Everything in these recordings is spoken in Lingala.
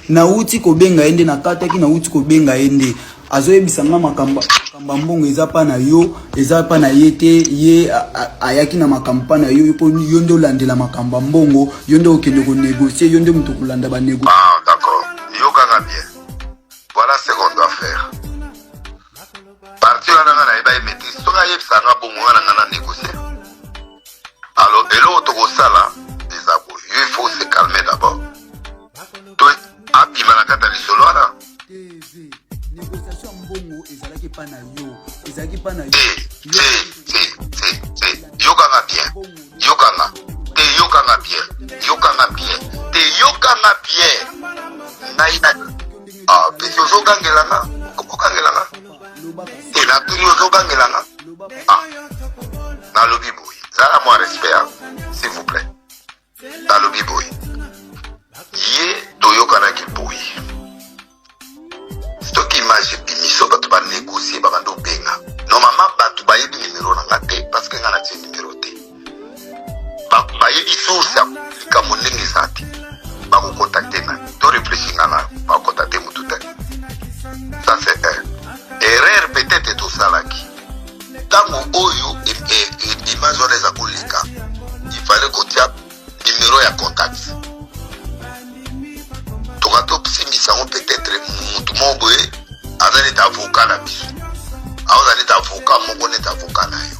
Nauti kobenga ye nde nakataki, nauti kobenga ye nde azoyebisa nga makambo makambo ya mbongo eza pa na yo, eza pa na ye te. Ye ayaki na makambo pa na yo mpo yo nde olandela makambo ya mbongo, yo nde okende konégocie, yo nde moto okolanda banégo. Ah, d'accord. Yokanga bien. Voilà ce qu'on doit faire. Parti wana nga nayeba ye maîtrise. Soki ayebisa nga bongo, nga na nga na négocier. Alors eloko tokosala eza boye. Yo, il faut se calmer d'abord. To abima na kati ya lisolo wana. Te, négociation ya mbongo ezalaki epa na yo, ezalaki epa na yo. Te, te, te, te, te. Yokanga bien. Yokanga. Te, yokanga bien. Yokanga bien. Te, yokanga bien. Ngai na ah, pesi ozogangela nga. Okogangela nga. Te, natuni, ozogangela nga. Ah, nalobi boye. Zala mwa respect, hein, s'il vous plaît. Nalobi boye. Ye toyokanaki boye. Soki image ebimi, so bato banégocie, babanda obenga. Normalement bato bayebi numero na nga te, parce que nga natie numero te. Bayebi source ya likambo ndenge eza te. Bakocontacte nani? To réfléchir nga na bakocontacte motu te. Ça, c'est un erreur peut-être tosalaki ntango oyo image wana eza koleka. Il fallait kotia numero ya contact, toka tosimbisa yango. Peut-être motu moko boye aza neti avocat na biso, aoza neti avocat moko, neti avocat na yo,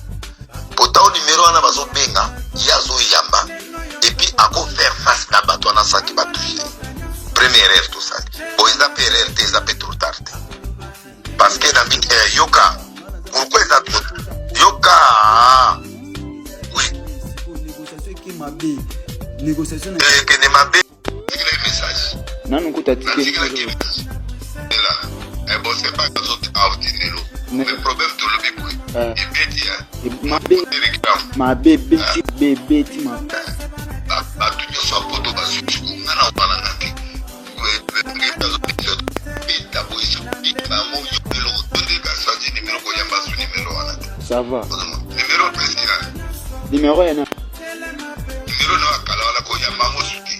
pota numero wana bazobenga ye, azoyamba, et puis akofaire face na bato wana sanki batouche. Première erreur tosali. Bon, eza mpe erreur te, eza mpe trop tard te, parce que na mingi yoka pourquoi eza trop. Yoka, oui. Négociation eke mabe, négociation na Ekende mabe. Tikela message. Nanu kuta tikeli. Natikelaki message ela. Bon, c'est pas aotindelo, mais problème tolobi boye, ebeti ya mabe. Telegram. Mabe ebeti, mabe ebeti mabe. Bato nyonso ya poto bazwi nga na obalanga te. Beta boye, bango yo eloko to nde basanzi nimero, koyamba su nimero wana te. Ça va. Nimero presi nani? Numero ya na Nimero na akala wana, koyamba yango su te.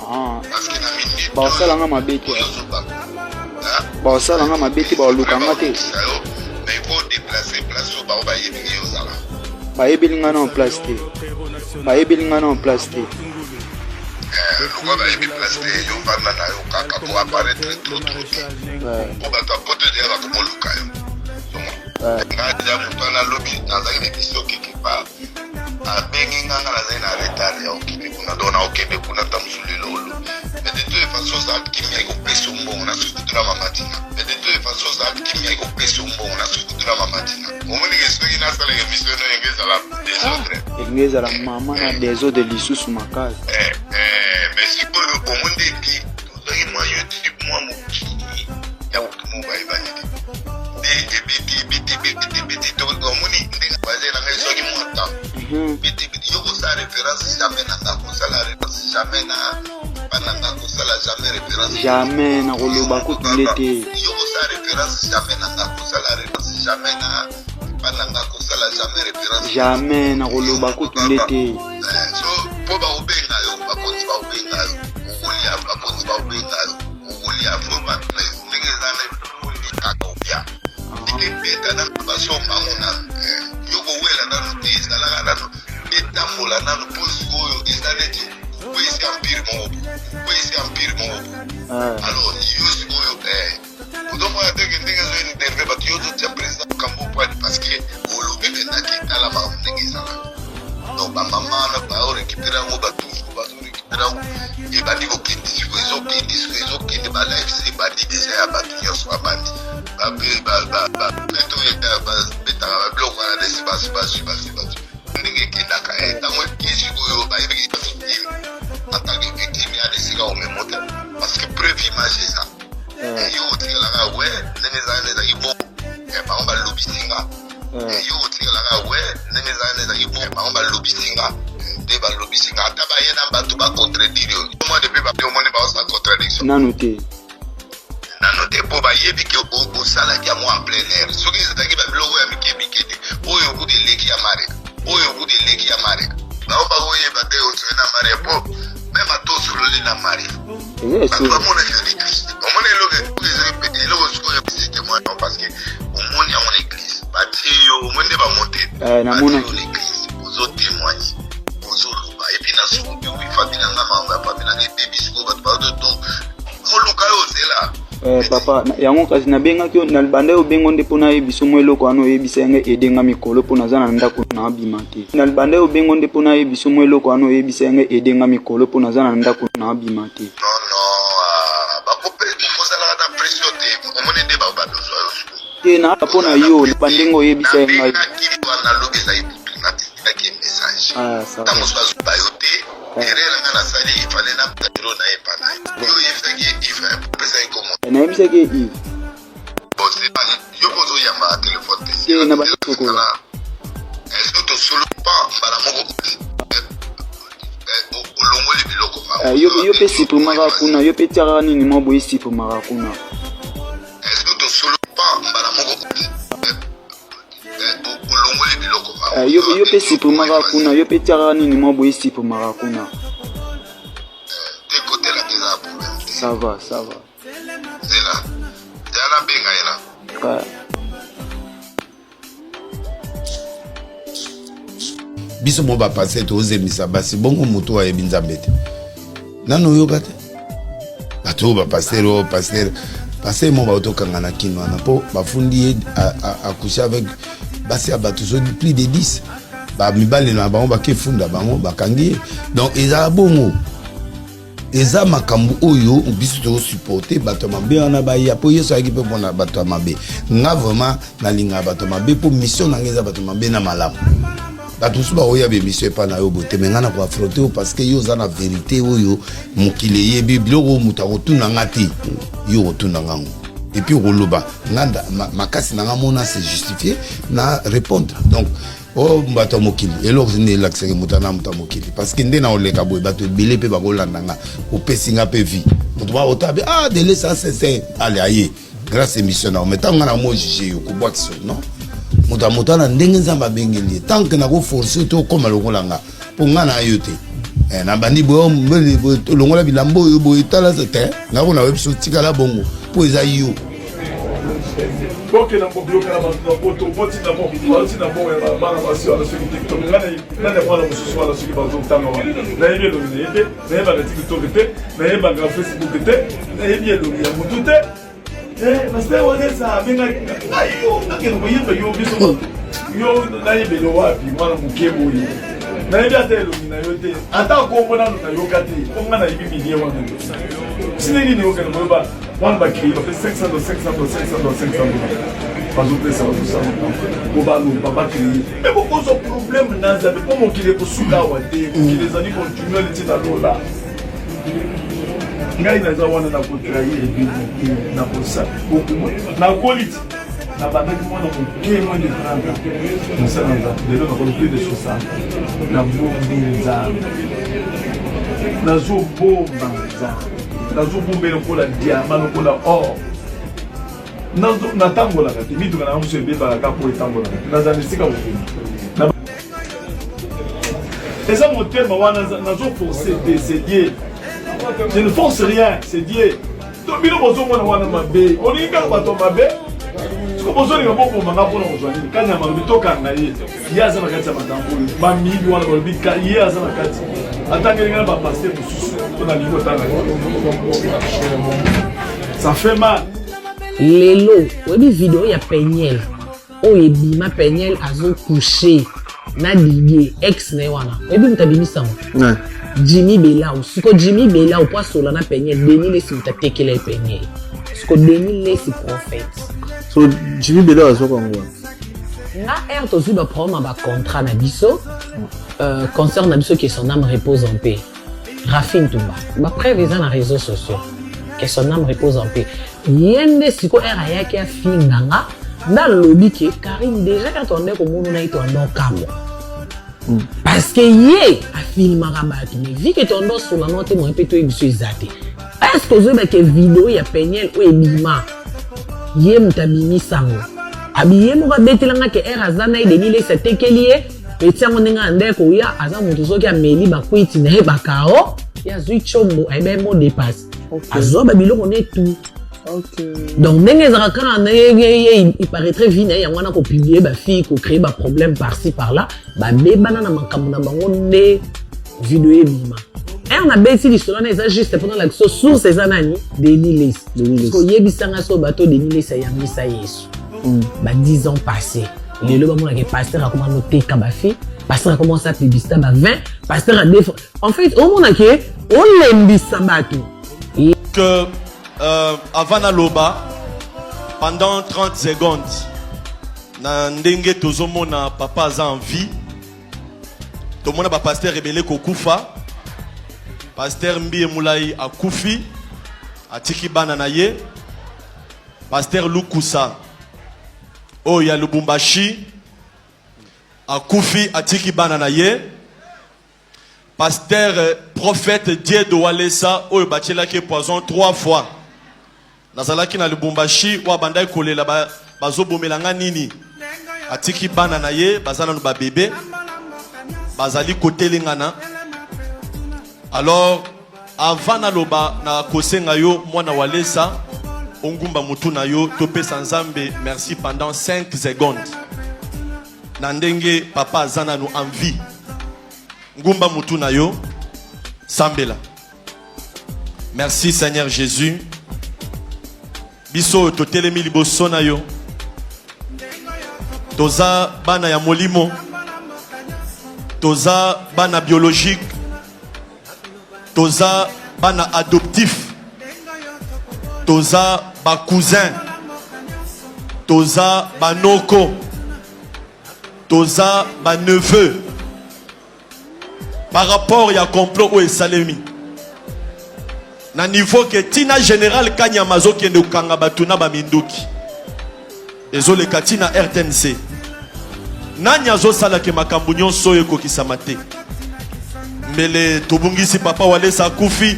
Ah. Parce que na minute Baosalanga mabe te. oyo ozoba Baosalanga mabe te, baolukanga te. Yo, mais il faut déplacer place oyo bango bayebi nge ozala. Bayebeli nga na place te, bayebeli nga na place te. Lokwa bayebi place te, yo vanda na yo kaka po apparaître trop trop te, po bato ya poto deya bakomoluka yo. Nga deja moto wana alobi nazalaki na biso quelque part, abengi nga, nga nazali na retard ya okende kuna. Donc na okende kuna ta mosu lelo olo. Mais de toute façon ozala kimia, ekopesa mbongo na soki tuna mama Tina. Mais de toute façon ozala kimia, ekopesa mbongo na soki tuna mama Tina. Omonike soki nasalaka émission no yenge ezala désordre. Elingi ezala mama na désordre lisusu makasi. Mais sikoyo omoni nde tozwaki mwa YouTube, mwa mokili ya motu moko bayebani te, nde ebeti, ebeti, ebeti, ebeti. Omoni ndenge baze na ngai, ezwaki mwa temps. Beti, beti. Yo kosala référence jamais na nga, kosala référence jamais na bana nga, kosala jamais référence. Jamais, nakoloba kutu nde te. Yo kosala référence jamais na nga, kosala référence jamais na bana nga, kosala jamais référence. Jamais, nakoloba kutu nde te. So mpo bakobenga yo, bakonzi bakobenga yo, okolia. Bakonzi bakobenga yo, okolia. Fo ndenge eza na kaka obia ndenge beta nanu, basomba yango nanu. Yo kowela nanu te, ezalaka nanu, etambola nanu, mpo sikoyo eza neti okweyisi empire moko, okweyisi empire moko. Alors yo sikoyo ozomona teke ndenge ezoénerve bato. Yo ozotia président makambo poani, parce que olobi mpenzaki etala makambo ndenge ezalaka. Donc bamama wana baorécupérer yango, batufu bazorécupérer yango, ebandi kokende sikoyo, ezokende sikoyo, ezokende. Balive ebandi deja ya bato nyonso, babandi babetaka babiloko wana desi, bazwi, bazwi, bazwi, bazwi ndenge ekendaka. Ntango eke sikoyo, bayebiki victime en tant que victime ya esika omemo te, parce que preuve image eza. Yo otikalaka we ndenge ezalaki, ezalaki bongo, bango balobisi nga. Yo otikalaka we ndenge ezalaki, ezalaki bongo, bango balobisi nga nde balobisi nga. Ata baye na bato bacontredire yo mwa depuis bape, omoni baosala contradiction. Nanu te. Nano te, mpo bayebi ke osalaki yango en plein air. Soki ezalaki babiloko ya mike mike te, oyo kutu eleki ya Maria, oyo kutu eleki ya Maria, bango bakoyeba te ozwi na Maria mpo. Même ata osololi na Maria. Eza Bato esolo. bamonaki yo na église. Omoni eloko ezali eloko sikoyo epesi témoignage parce que omoni yango na église. Batie yo, omoni nde bamonte. Eh, Batie yo namonaki. na église, ozo témoigner, ozoloba. Et puis na suku oui, famille na nga makambo ya famille na nga ebebi sikoyo bato bazo donc koluka yo ozela. Eh, papa yango kasi nabengaki yo na banda yo obengo nde mpo nayebisa mwa eloko wana oyebisa yango edenga mikolo mpo naza na ndako na abima te. Na banda yo obengo nde mpo nayebisa mwa eloko wana oyebisa yango edenga mikolo mpo naza na ndako na abima te. Non, non, ah, bakope kozalaka na pression te. Omoni nde bazwa yo sikoyo. Te na mpo na yo ba ndenge oyebisa ye ngai. Nabengaki wana lobi ezali butu, natindaki ye message. Ah, ça va. Ntango mosusu azoba yo te, erreur nga nasali, ifale na elo na ye epa na ye. Yo oyebisaki ye Yves, opesaki komo. Nayebisaki ye Yves. Bon, c'est pas yo mpo ozoyamba telefone te. Te, na bandi kokola. Est-ce que tosolo pa mbala moko olongoli biloko? Yo mpe supprimaka kuna, yo mpe tiaka nini mwa boye, supprimaka kuna. Est-ce que tosolo pa mbala moko olongoli biloko? Yo mpe supprimaka kuna, yo mpe tiaka nini mwa boye, supprimaka kuna. Te, kotelaka eza problème te. Ça va, ça va. Zela ya nabenga ye na Ah. Biso mo bapasteur tozemisa basi bongo, moto ayebi Nzambe te, nano oyoka te. Bato oyo bapasteur oyo, pasteur mo baotokanga na kino wana mpo bafundi ye acouché avec basi ya bato so plus de 10. Bamibali na bango bakefunda bango, bakangi ye. Donc ezala bongo, eza makambo oyo biso tozosupporte bato ya mabe wana baya, mpo Yesu ayaki mpe mpona bato ya mabe. Nga vraiment nalingaka bato ya mabe, mpo mission na ngai eza bato ya mabe na malamu. Bato mosusu baoya bemission epai na yo boye te, me ngai na koaffronte yo parce que yo oza na vérité oyo mokili eyebi. Biloko oyo moto akotuna nga te, yo okotuna ngango et puis okoloba nga makasi na nga mona se justifier na répondre. Donc o bato ya mokili, eloko nde elakisaki moto ana moto ya mokili, parce que nde na oleka boye, bato ebele mpe bakolanda nga. Opesi nga mpe vie, moto baotabe ah dele ça c'est ale aye grâce émission na yo. Mais ntango nga na mo juge yo, kobwakisa non, moto ya moto ana ndenge Nzambe abengeli ye. Tant que nakoforce yo te okóma lokola nga, mpo nga na yo te. Nabandi boye, boye, longola bilamba oyo boye, tala te, nga kona oyebi so tikala bongo mpo eza yo. Bokenda kobilokala bato na poto, botinda baotinda mbongo ya bana basi wana. Soki TikTok nani mwana mosusu wana, soki bazotanga wana, nayebi elongi na ye te, nayebaka TikTok te, nayebaka Facebook te, nayebi elongi ya motu te. Pasteur wana eza abengaki ngai, yo nakende koyeba yo, biso bato yo nayebele wapi? Mwana moke boye, nayebi ata elongi na yo te, ata kombo nano nayoka te, mpo ngai nayebi milie wana si ndenge nini okende koyeba wana. Bacréer, bape 500, 500, 500, 500, bazopesa, bazosala po baloba, bacréer. Me bokozwa problème na Nzambe, mpo mokili ekosuka awa te, mokili ezali continuel ntina lola. Ngai naza wana na kotrahir bino te, nakosa nakoli ti nabandaki mwana moke, moins de 30 ans, mosala Nzambe. Lelo nakoli plus de 60, nabombi Nzambe, nazobomba Nzambe, nazobomba lokola diamant, lokola or. Natambolaka te, mituka na mosusu ebebaka kaka mpo etambolaka te. Nazala esika kokende, eza motema wana, nazoforce te, c'est Dieu, je ne force rien, c'est Dieu. To bino bozomona wana mabe, olingi kaka bato mabe. Siko bozolinga bobomanga mpona kozwa nini? Kanyama alobi tokanga ye, ye aza na kati ya makambo oyo bamiyibi wana. Balobi ye aza na kati, atangeli ngai na bapasteur mosusu to nalingi otanga, ça fait mal. Lelo oyebi video ya Peniel oyo ebima, Peniel azocoucher na Didier, ex na ye wana. Oyebi moto abimisa yango? Jimmy Belau. Siko Jimmy Belau, mpo asola na Peniel, Denis Lesi moto atekela ye Peniel. Siko Denis Lesi prophète. So Jimmy Belau azwaka yango wana? Nga aire tozwi baproblème ya bacontrat na biso, concert na biso, que son âme repose en paix, Rafine Tumba, bapreuve eza na réseaux sociaux, que son âme repose en paix. Ye nde sikoyo ere ayaki afinga nga, nde alobi ke Karine déjà ere toande komona na ye, toande okamwa parce que ye afilmaka bato, mais vu que toande osola no te, moye mpe toyebi biso eza te. Est ce que ozoyeba ke video ya Peniel oyo ebima, ye moto abimisango? Abi ye moko abetelanga ke ere aza na ye, Denis Lesi atekeli ye, eti yango ndenge ande koya, aza moto soki ameli bakwiti na ye bakao. Ye azwi tshombo ayeba ye mot de passe. Azwa ba biloko ne tout. Okay. Donc ndenge ezalaka kaka na ye ye ye il paraîtrait vie na ye yango wana ko publier ba filles ko créer ba problèmes par-ci par-là babebana na makambo na bango nde video ebima. Heure nabeti lisolo wana eza juste mpo nalakisa yo source eza nani Denis Lessi. Denis Lessi. Parce que oyebisa nga so bato Denis Lessi ayambisa Yesu. Ba 10 ans passés. Lelo bamonaka pasteur akoma noteka ba filles, pasteur akoma osala publicité ba 20, pasteur a défend. En fait omona ke olembisa bato. Que avant naloba pendant 30 secondes na ndenge tozomona papa aza en vie tomona ba pasteur ebele kokufa pasteur Mbiye Mulayi akufi atiki bana na ye pasteur Lukusa oyo ya Lubumbashi akufi atiki bana na ye Pasteur prophète Diedo Walesa oyo batielaki ye poison 3 fois. Nazalaki na Lubumbashi oyo abandaki kolela ba, bazobomela nga nini? Atiki bana na ye baza nanu ba bebe bazali kotelengana. Alors avant naloba na kosenga yo mwana Walesa ongumba mutu na yo topesa Nzambe merci pendant 5 secondes na ndenge papa aza nanu en vie. Ngumba mutu na yo, sambela. Merci Seigneur Jésus. Biso totelemi liboso na yo. Toza bana ya molimo. Toza bana biologique. Toza bana adoptif. Toza ba cousin. Toza ba noko. Toza ba neveu par rapport ya complot oyo esalemi na niveau ke tina general Kanyama azokende kokanga bato na baminduki ezoleka tina RTNC. Nani azosala ke makambo nyonso oyo ekokisama te? Mbele tobungisi papa Walesa akufi,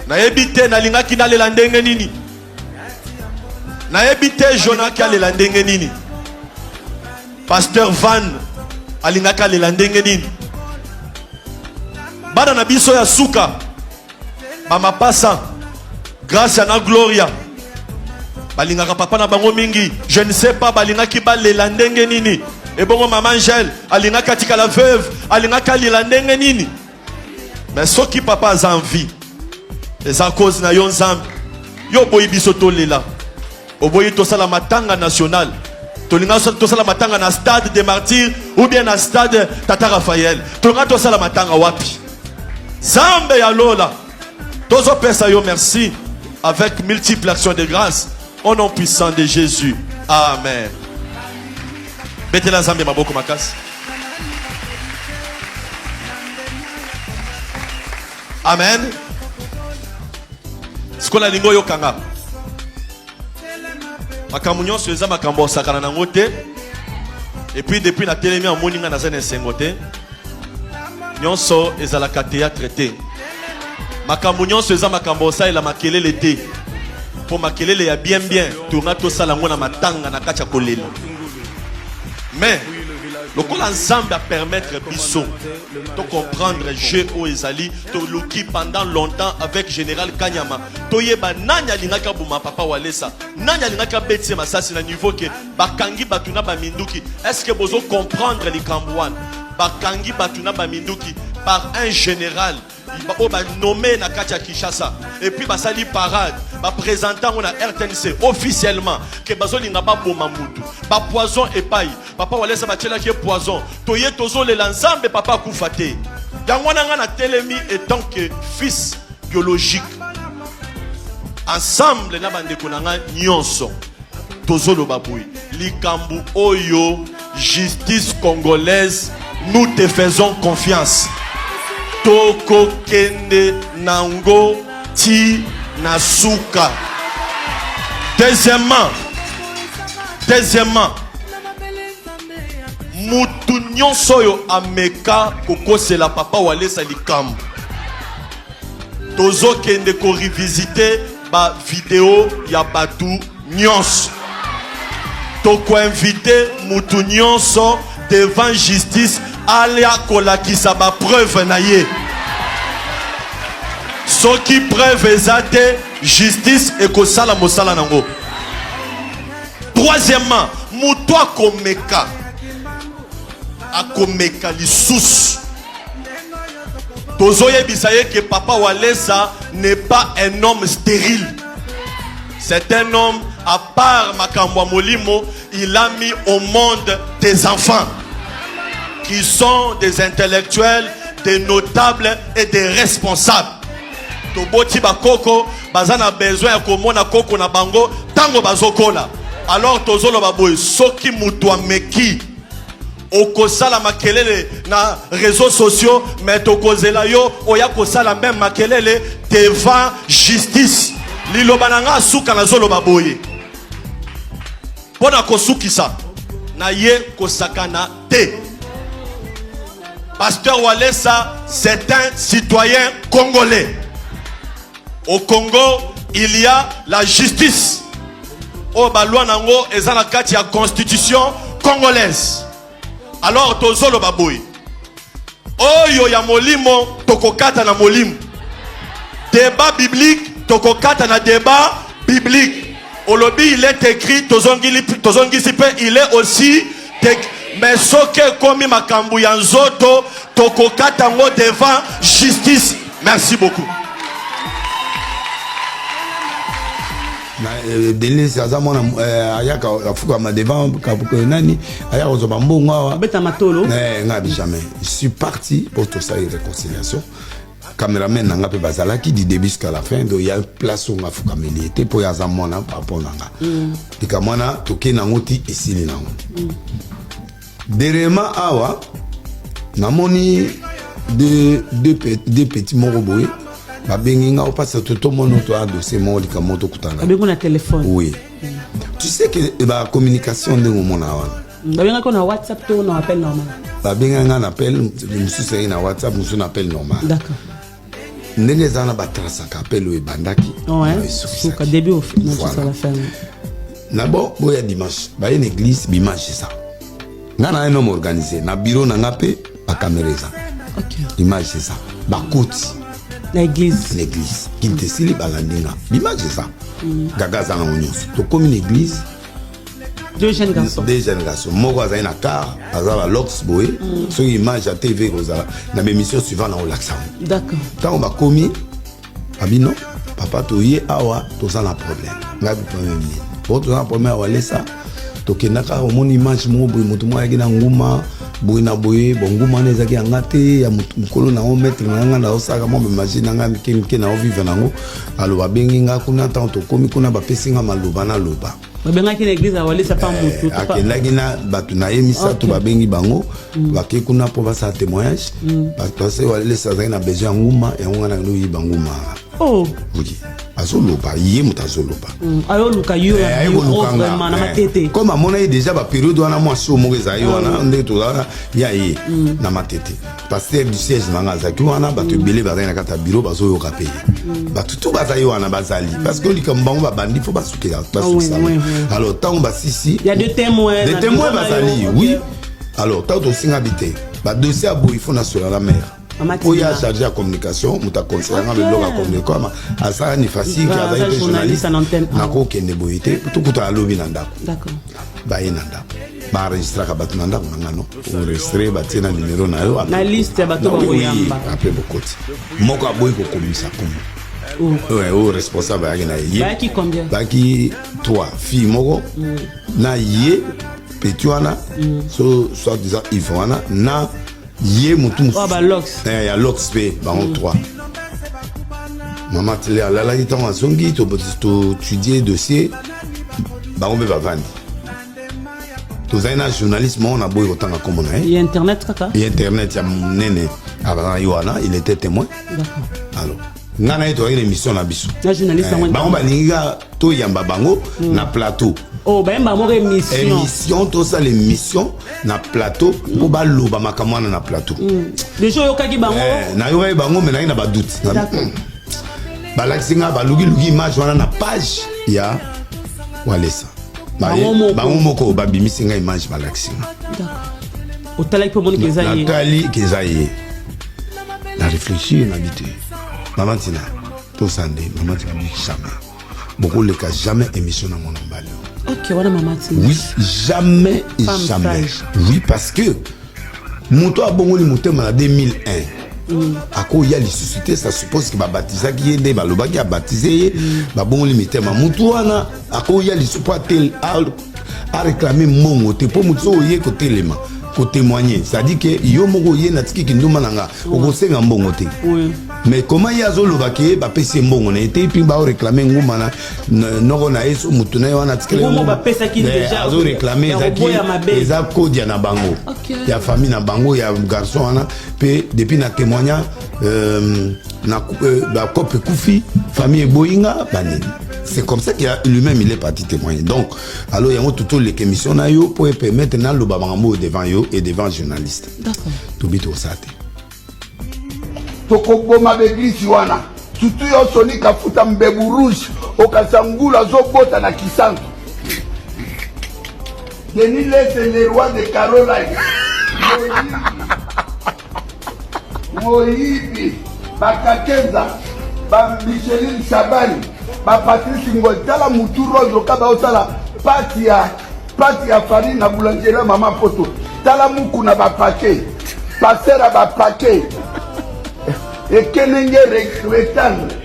nayebi te nalingaki nalela ndenge nini. Nayebi te Jonaki alela ndenge nini. Pasteur Van alingaki alela ndenge nini. Bana na biso ya suka bamapasa Gracia na Gloria balingaka papa na bango mingi. Je ne sais pas balingaki balela ndenge nini. Ebongo mama Angèle alingaki atikala veuve, alingaki alela ndenge nini. Mais soki papa aza en vie, eza cause na yo Nzambe. Yo oboyi biso tolela, oboyi tosala matanga national, tolinga tosala matanga na stade des martyrs ou bien na stade Tata Raphaël. Tolinga tosala matanga wapi? Nzambe ya lola, tozopesa yo merci avec multiples actions de grâce au nom puissant de Jésus. Amen. Betela Nzambe maboko makasi. Amen. Sikoyo nalingi oyoka nga. Makambo nyonso eza makambo osakana nango te. Et puis depuis natelemi amoni nga naza na esengo te. Nyonso ezalaka théâtre te. Makambo nyonso eza makambo osalela makelele te. Po makelele ya bien bien tonga tosala yango na matanga na kati ya kolela. Mais lokola Nzambe a permettre biso to comprendre jeu oyo ezali toluki pendant longtemps avec général Kanyama toyeba nani alingaki aboma papa Walesa, nani alingaki abetise masasi na niveau ke bakangi bato na baminduki. Est-ce que bozo comprendre likambo wana? Bakangi bato na baminduki par un général oyo ba nommé na kati ya Kinshasa et puis basali parade ba présenter yango na RTNC officiellement ke bazolinga baboma mutu ba poison epai papa Walesa batielaki ye poison toye tozolela Nzambe papa akufa te. Yango wana nga natelemi etant que fils biologique ensemble na bandeko na nga nyonso tozoloba boye likambo oyo justice congolaise nous te faisons confiance tokokende nango ti na suka. Deuxièmement, deuxièmement mutu nyonso oyo ameka kokosela papa Walesa likambo tozokende korevisite ba video ya batu nyonso, tokoinvite mutu nyonso devant justice alia kolakisa ba preuve na ye. Soki preuve eza te, justice ekosala mosala nango. Troisièmement, moto akomeka akomeka lisusu tozoyebisa ye que papa Walesa n'est pas un homme stérile. C'est un homme à part makambo ya molimo, il a mis au monde des enfants qui sont des intellectuels, des notables et des responsables. Toboti bakoko baza na besoin ya komona koko na bango tango bazokola. Alors tozoloba boye soki mutu ameki okosala makelele na réseaux sociaux mais tokozela yo oya kosala même makelele devant justice. Liloba na nga suka nazoloba boye mpo na kosukisa na ye kosakana te. Pasteur Walesa, c'est un citoyen congolais. Au Congo, il y a la justice. Oyo baloi nango eza na kati ya constitution congolaise. Alors tozoloba boye, oyo ya molimo tokokata na molimo, débat biblique tokokata na débat biblique. Olobi il est écrit, tozongisi mpe il est aussi, mais soki ekomi makambo ya nzoto tokokata yango devant justice. Merci beaucoup. Na Denis aza mwana ayaka afukama devant nani ayaka kozwa bambongo awa abeta matolo. Nga bi jamais, je suis parti pour tosala réconciliation. Cameraman na nga mpe bazalaki du début jusqu'à la fin. Donc ya place oyo nga afukameli ye te mpo ye aza mwana par rapport na nga. Likambo wana tokei nango ti esili nango. Dernièrement awa namoni deux petits moko boye babengi nga opasa totomona to a dossier moko, likambo moko tokutana. Babengi na téléphone? Oui, tu sais que bacommunication ndenge omona wana. Babengaki na WhatsApp to na appel normal? Babengaki nga na appel, mosusu ayei na WhatsApp, mosusu na appel normal. Ndenge eza na batrasaka appel oyo ebandaki. Suka début au Voilà. la fin. Na bon boya dimanche baye na église, bimage eza nga na un homme organisé na bureau na nga mpe bacaméra eza, image eza, bakoti na église. Na église kinte esili, balandi nga, bimage eza, gaga aza nango nyonso. Tokomi na église. Deux jeunes garçons. Deux jeunes garçons, moko azali na car, aza balox boye. Soki image ya TV ekozala na bémission suivant na olakisa yango. Ntango bakomi abino, papa, toye awa toza na problème. Ngai bi problème nini? Po toza na problème ya Walesa. Tokendaka, omoni image moko boye, moto moko ayaki na nguma boye na boye. Bon, nguma wana ezalaki yanga te, ya mokolo nango maître na nga naosalaka mwa bamagie na nga mike mike, naovivre nango. Alo babengi nga kuna. Ntango tokomi kuna, bapesi nga maloba, naloba. Babengaki na église ya Walesa pa motu? Akendaki na bato na ye misato. Babengi bango, bake kuna mpo basala témoignage parce Walesa azalaki na besoin ya nguma yango. Nga nakende oyiba nguma wana. Oh. Oui, azoloba, ye moto azoloba. Ayoluka yo? Eh, aye koluka nga. Vraiment na Eh, Matete? Comme amona ye déjà bapériode wana, mwa so moko ezali wana ndenge tozala ya ye na Matete. Pasteur du siège na nga azalaki wana, bato ebele bazali na kati ya bureau, bazoyoka mpe ye. Bato tu bazali wana, bazali parce que likambo bango babandi, fo basukela, basukisa. Alors ntango basisi Il y a deux témoins. Des na témoins bureau na bazali. yo. Oui, alors ntango tosinga bi te, badossier ya boye fo nasola na maire Mama po ye Tina. acharge ya communication, moto aconseillanga biloko ya communication, asala ni facile. Ah, Azali aza mpe journaliste journaliste. en antenne. Ah. Nakokende boye te, tokuta alobi na ndako. Baye na ndako, baenregistraka bato na ndako na nga, no enregistre, batie na numero na yo. Na liste ya bato Oui, bakoyamba. Après bokoti, moko aboyi kokomisa kombo. Oyo responsable ayaki na ye. Bayaki combien? Bayaki trois fille moko na ye petit wana, so soit disant Yves wana, na ye motu mosusu. Oh, ba Lox. Eh, ya Lox mpe, bango trois. Mama tele alalaki. Ntango azongi, toétudie dossier, bango mpe bavandi. Tozali na journaliste moko, na boyi kotanga nkombo na ye. Ya internet kaka? Ya internet ya monene, azalaki wana, il était témoin. Alors ngai na ye tozalaki na émission na biso. Na journaliste yango? Bango balingi kaka toyamba bango na plateau. Oh, bayemba moko émission? Émission, tosala émission na plateau mpo baloba makambo wana na plateau. Déjà oyokaki bango? Eh, nayokaki bango, me nayaki na badoute. Balakisi nga, balukiluki image wana na page ya Walesa. Bango moko. Bango moko babimisi nga image, balakisi nga. Otalaki mpe omoniki eza ye? Natali ke eza ye, na réfléchir, nabi te, mama ntina. Tosala nde mama tika bi jamais bokoleka jamais émission na mwana mobali. Ok, wana mama tika. Oui, jamais et Femme jamais. sage. Oui, parce que moto abongoli motema na 2001 akoya lisusu te. Ça suppose ke babatizaki ye nde balobaki abatize ye, babongoli mitema. Motu wana akoya lisusu mpo aréclame mbongo te, mpo motu soki oye kotelema kotémoigner, c'est-à-dire ke yo moko oye natiki kindumba na nga, okosenga mbongo te. Mais comment ye azoloba ke bapesi ye mbongo na ye te, puis baoréclame nguma na noko na ye, so motu na ye wana atikali Mbongo bapesaki déjà, azoréclame ya ezaki koboya mabe. Eza kodia na bango ya famille na bango ya garçon wana. Mpe depuis na témoigna na bakope ekufi, famille eboyinga banini. C'est comme ça qu'il a lui-même, il est parti témoigner. Donc alors yango totoleka émission na yo mpo epermettre naloba makambo oyo devant yo et devant journaliste. Tobi tosala te. Tokoboma baeglise wana, surtout yo Soni Kafuta, mbebu rouge, okasa ngulu azobota na Kisantu. Denis Lese, le roi de Caroline, moyibi, bakakenza, bamicheline Shabani, bapatrice Ngoi. Tala mutu rose oka baosala pati ya pati ya farine na boulangerie ya mama poto. Tala muku na bapake paster ya bapake ekenenge retendre.